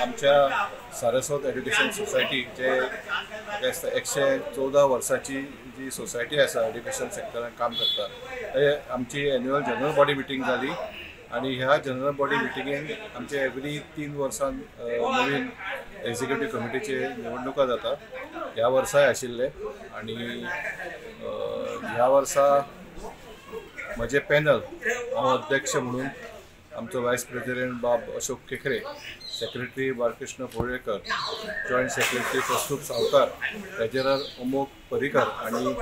आमच्या Saraswat education society जे 114 वर्साची जी सोसायटी आसा एड्युकेशन सेक्टरान काम करता, ते आमची एन्युअल जनरल बॉडी मिटींग जाली आनी ह्या जनरल बॉडी मिटिंगेन आमचे एवरी 3 वर्सान नवीन एक्झिक्युटीव कमिटीचे निवडणुका जाता. ह्या वर्साय आशिल्ले आनी ह्या वर्सा म्हजें पॅनल हांव अध्यक्ष म्हणून आमचो वायस प्रेसिडेंट बाब Ashok Kekre, secretary Balkrishna Polekar, joint secretary Kaustubh Savarkar, treasurer Amogh Parrikar आनी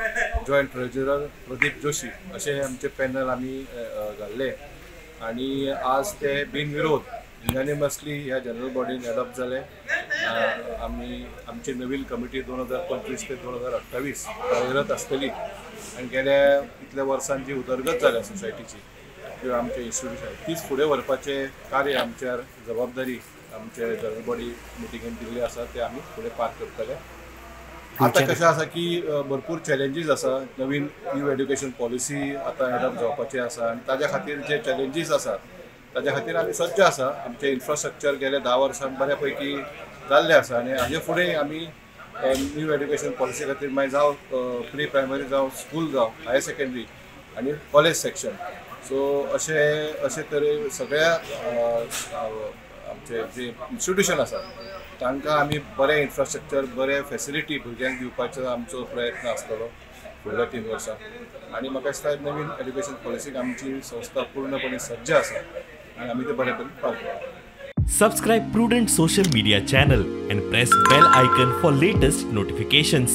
जॉयंट ट्रेजरर प्रदीप जोशी अशें आमचें पॅनल आमी घाल्लें आनी आज ते बिनविरोध युनानिमसली ह्या जनरल बॉडीन एडॉप्ट जाले. आमी आमची नवीन कमिटी 2025 ते 2028 कार्यरत आसतली आनी गेल्या इतल्या वर्सां जी उदरगत जाल्या सोसायटीची किंवा आमचे इन्स्टिट्यूशन तीच फुडें व्हरपाचें कार्य आमच्यार जबाबदारी आमचे जनरल बॉडी मिटिंगेन दिल्ली आसा, ते आमी फुडें पार करतले. आतां कशें आसा की भरपूर चॅलेंजीस आसा, नवीन न्यू एड्युकेशन पॉलिसी आतां एडॉप्ट जावपाची आसा आनी ताज्या खातीर जे चॅलेंजीस आसा ताज्या खातीर आमी सज्ज आसा. आमचें इन्फ्रास्ट्रक्चर गेल्या 10 वर्सां बऱ्या पैकी जाल्लें आसा आनी हाजे फुडें आमी न्यू एड्युकेशन पॉलिसी खातीर मागीर जावं प्री प्रायमरी जावं स्कूल जावं हायर सेकेंडरी आनी कॉलेज सेक्शन, सो अशे तरेन सगळ्या आमचे जे इन्स्टिट्यूशन आसा तांकां आमी बरें इन्फ्रास्ट्रक्चर, बरें फेसिलिटी भुरग्यांक दिवपाचो आमचो प्रयत्न आसतलो फुडल्या 3 वर्सां. आनी म्हाका दिसता नवीन एड्युकेशन पॉलिसीक आमची संस्था पूर्णपणे सज्ज आसा आनी आमी ते बरे तरेन पार करतले. Subscribe Prudent social media channel and press bell icon for latest notifications.